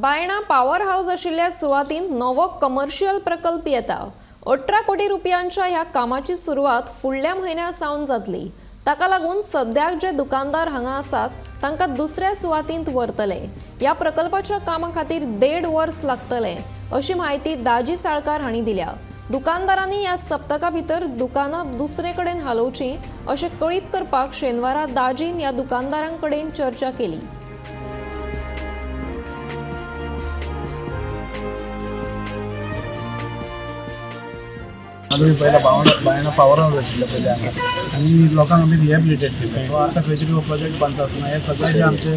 Baina power house आशिल्ल्या सुवातींत नवो commercial प्रकल्प येता. 18 कोटी रुपयांच्या ह्या कामाची सुरवात फुडल्या म्हयन्या सावन जातली. ताका लागून सद्याक जे दुकानदार हांगा आसात तांकां दुसऱ्या सुवातींत व्हरतले. ह्या प्रकल्पाच्या कामा खातीर देड वर्स लागतलें, अशी म्हायती दाजी साळकार हांणी दिल्या. दुकानदारांनी ह्या सप्तका भितर दुकानां दुसरे कडेन हालोवचीं अशें कळीत करपाक शेनवारा दाजीन ह्या दुकानदारां कडेन चर्चा केली. आमी पयला बायणा पावर हावस आशिल्लें पयलीं हांगा आनी लोकांक आमी रिहेबिलिटेट केलें. सो आतां खंय तरी हो प्रोजेक्ट बांदता आसतना हे सगळे जे आमचे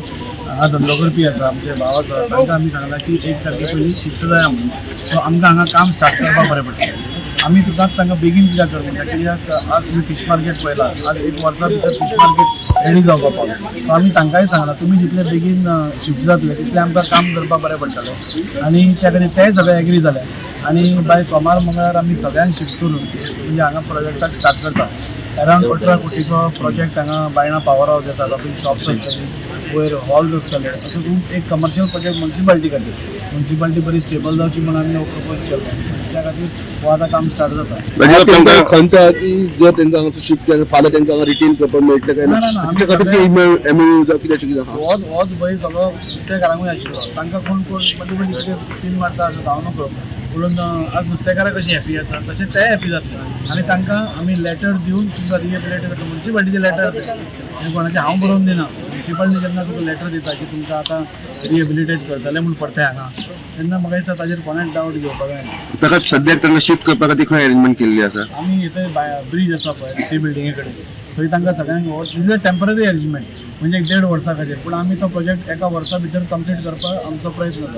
हांगा धंदो करपी आसा, आमचे भाव आसा, तांकां आमी सांगलां की 1 तारखे पयलीं शिफ्ट जाया म्हणून. सो आमकां हांगा काम स्टार्ट करपाक बरें पडटलें. आमी सुद्दां तांकां बेगीन कित्याक कर म्हणटा, कित्याक आज तुमी फीश मार्केट पळयला, आज एक वर्सा भितर फीश मार्केट रेडी जावपाक पावलें. सो आमी तांकांय सांगलां, तुमी जितले बेगीन शिफ्ट जातले तितलें आमकां काम करपाक बरें पडटलें आनी त्या खातीर तेय सगळे एग्री जाले. आनी बाय सोमार मंगळार आमी सगळ्यांक शिफ्ट करून म्हणजे हांगा प्रोजेक्टाक स्टार्ट करता. अरावंड 18 कोटीचो प्रोजेक्ट हांगा बायणा पावर हावस येता. तातूंत शॉप्स आसतली, वयर हॉल्स आसतले, असो खूब एक कमर्शियल प्रोजेक्ट मुन्सिपाल्टी खातीर. मुन्सिपाल्टी बरी स्टेबल जावची म्हणून आमी हो प्रपोज केलो. त्या खातीर हो आतां काम स्टार्ट जाता. म्हणजे तांकां तांकां खंत आहा की जर तांकां हांगासर शिफ्ट केलें, फाल्यां तांकां हांगा रिटेन करपाक मेळटलें काय ना, ना? ना, ना, तिच्या खातीर ते एमओयू जावं कितें, अशें कितें आहा? होच भंय सगळो नुस्तेकारांकूय आशिल्लो. तांकां कोण कोण मदीं मदीं कितें सीन मारता आसत, हांव नकळो. पुणून आज नुस्तेकारां कशीं हॅपी आसा तशें तेय हॅपी जातले आनी तांकां आमी लेटर दिवन तुमकां रिहेबिलिटेट करता. मुन्सिपाल्टीचें लेटर हें कोणाचें हांव बरोवन दिना. मुन्सिपाल्टी जेन्ना तुका लेटर दिता की तुमकां आतां रिहेबिलिटेट करतले म्हूण परते हांगा, तेन्ना म्हाका दिसता ताजेर कोणेच डावट घेवपाक जायना. ताका सद्याक तांकां शिफ्ट करपा खातीर खंय अरेंजमेंट केल्ली आसा? आमी थंय ब्रीज आसा पळय सी बिल्डिंगे कडेन, थंय तांकां सगळ्यांक. This is a temporary arrangement, म्हणजे एक देड वर्सा खातीर, पूण आमी तो प्रोजेक्ट एका वर्सा भितर कंप्लीट करपाक आमचो प्रयत्न जाता.